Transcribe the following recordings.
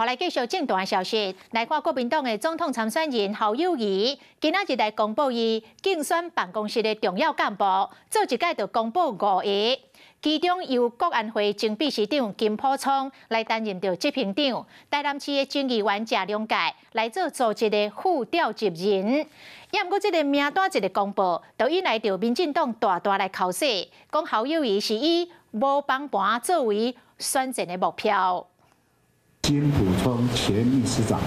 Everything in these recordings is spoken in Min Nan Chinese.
來繼續政壇消息，來看國民黨的總統參選人侯友宜，今仔日來公布伊競選辦公室的重要幹部，做一屆就公布五個，其中由國安會前秘書長金溥聰來擔任著執行長，台南市的前議員謝龍介來做組織的副召集人。也毋過，這个名單一个公布，就引來著民進黨大大來口舌，講侯友宜是以無崩盤作為選戰的目標。金溥聰前秘書長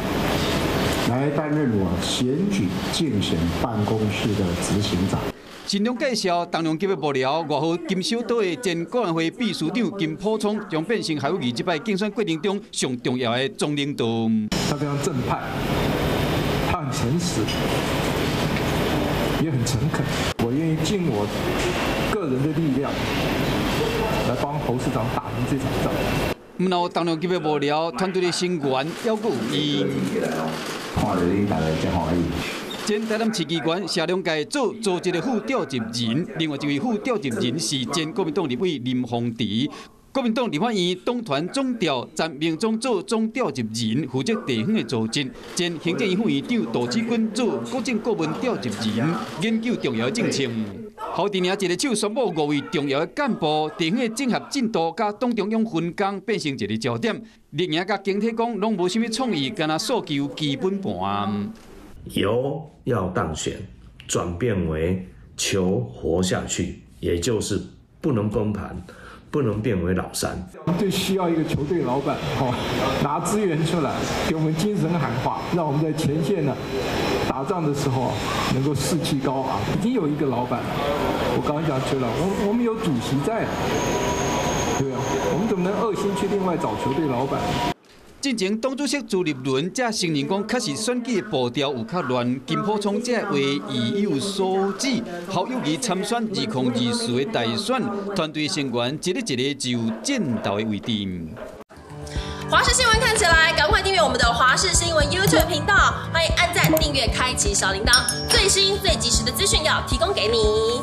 來擔任我選舉競選辦公室的執行長。新中介紹，重量級的幕僚外號金手刀的前國安會秘書長金溥聰，將變成侯友宜這擺競選過程中上重要的總領導。他非常正派，他很誠實，也很誠懇。我願意盡我個人的力量，來幫侯市長打贏這場仗。毋但重量級的幕僚團隊的成員，猶閣有伊。看著恁大家真歡喜。前台南市議員謝龍介做組織的副召集人，另外一位副召集人是前國民黨立委林鳳池。國民黨立法院黨團總召陳明忠做總召集人，負責地方的組織。前行政院副院長杜志軍做國政顧問召集人，研究重要的政策。侯陣營一个手宣布五位重要的幹部，地方的整合進度佮黨中央分工變成一个焦點。綠營佮媒體講，攏無啥物創意，干焦訴求基本盤。由要當選轉變為求活下去，也就是不能崩盤，不能變為老三。最需要一個球隊老闆，吼，拿資源出來給我們精神喊話，讓我們在前線呢打仗的時候能夠士氣高昂。已經有一個老闆了，我剛剛講去了，我們有主席在，對啊，我們怎麼能噁心去另外找球隊老闆？進前黨主席朱立倫才承認講，確實選舉的步調有較亂。金溥聰這話意有所指，侯友宜參選2024的大選，團隊成員一個一個就有戰鬥的位置。華視新聞看起來，趕快訂閱我們的華視新聞 YouTube 頻道，歡迎按讚、訂閱、開啟小鈴鐺，最新最及時的資訊要提供給你。